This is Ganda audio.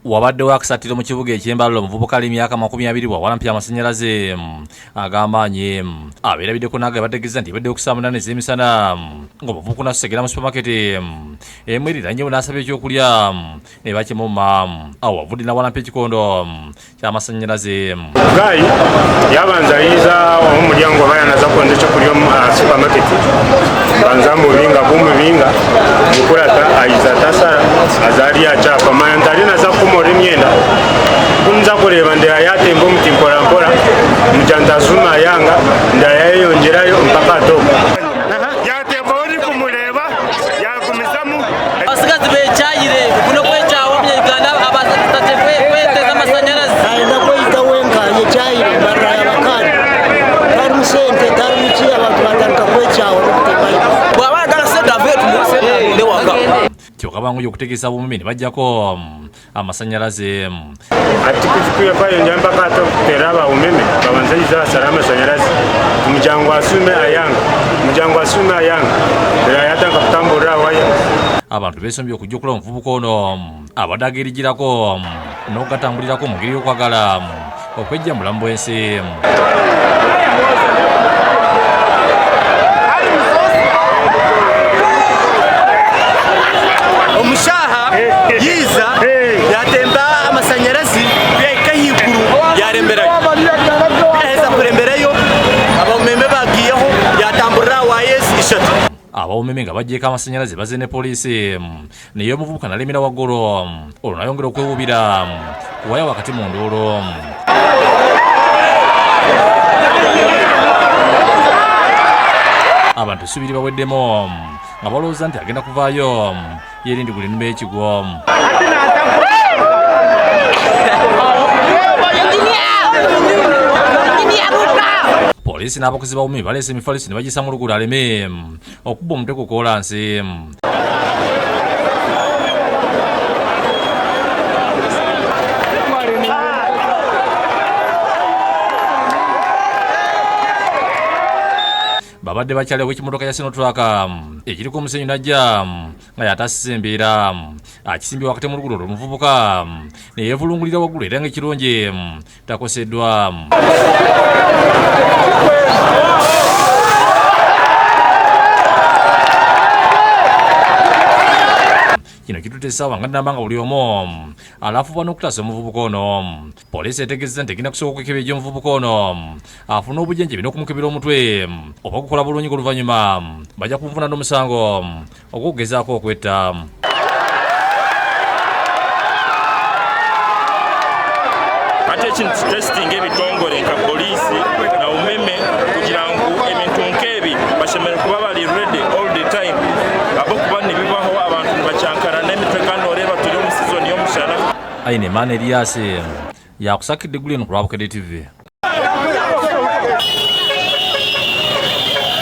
Wabaddewo akasattiro mu kibuga eky'e Mbarara omuvubuka ali myaka 20 bw'awalampye amasannyalaze ag'amaanyi. Abeerabiddeko n'aga bategeeza nti ebaddewo ku ssaawa 8 ez'emisana ng'omuvubuka ono asesegera mu supamaketi emu eriraanyewo n'asaba ekyokulya ne bakimumma. Awo wavudde n'awalampa ekikondo ky'amasannyalaze. Guy yabanza ayiza omulyango oba yanaza kwonza ekyokurya omu aha supermarket banza amubinga bumubinga mukurata ayiza atasara aza ari aha kyapa manya nti ariyo naza kukomora emyenda kunza kureeba ndeeba yatemba omuti mpora mpora mugira nti azuma ayanga ndeeba yayeyongyerayo mpaka aha top. Yatembaho ndikumureeba yagumizamu. Abasigazi bekyayire kuno okwekyawa omunya-Uganda abatasye kweteza amasanyarazi. Nayenda kweyita wenka ayekyayire embarara yabakandi tarimu sente tarimu ki abantu batandika kwekyawa nokutembayo. Bwaba ayagala sente aveeyo tumuwe sente agende waka. Kyokka banguye okutegeeza ab'omummi ne baggyako amasannyalaze. Ati ku kwayongyera mpaka hati okuteera aba umeme babanza yiza basara amasanyarazi omugira ngu asuume ayanga omugira ngu asuume ayanga reero yatandika kutamburira aha waya. Abantu beesombye okujja okulaba omuvubuka ono abadde ageerigirako n'okugatambulirako mu ngeri y'okwagala okwejja mu bulamu bw'ensi. Omushaha yaiza yatemba amasanyarazi kuyahika ahaiguru yaremberayo. Kuyaheza kuremberayo abameme bagiyeho yatamburira aha waaya ezi ishatu. Abawumeme nga baggyeko amasannyalaze bazze ne poliisi naye omuvubuka n'alemera waggulu olwo n'ayongera okwewuubira ku waya wakati mu nduulu. Abantu essuubi libaweddemu nga balowooza nti agenda kuvaayo yeerindigula ennume y'ekigwo. Poliisi n'abakozi ba UMEME baleese emifaliso ne bagiyisa mu luguudo aleme okuba omutwe ku koolansi. Babadde bakyali ow'ekimotoka kya Sinotruk ekiriko omusenyu n'ajja nga y'ataasizza embeera. Akisimbye wakati mu luguudo olw'omuvubuka ne yeevulungulira waggulu era ng'ekirungi takoseddwa. Kino kitutte essaawa nga nnamba nga buli omu alafuba n'okutaasa omuvubuka ono. Poliisi etegeezezza nti egenda kusooka okwekebejja omuvubuka ono afune obujanjabi n'okumukebera omutwe oba gukola bulungi ng'oluvannyuma bajja kumuvuna n'omusango ogw'okugezaako okwetta. Hati eki nikitesitinga ebitongore nka poliisi na umeme kugira ngu ebintu nk'ebi bashemereire kuba bari ready all the time ahabw'okuba nibibaho abantu nibakyankarana emitwe kandi noreeba turi omu sizoni y'omushana. Aine Emmanuel Elias yakusakidde eggulu eno ku lwa Bukedde TV.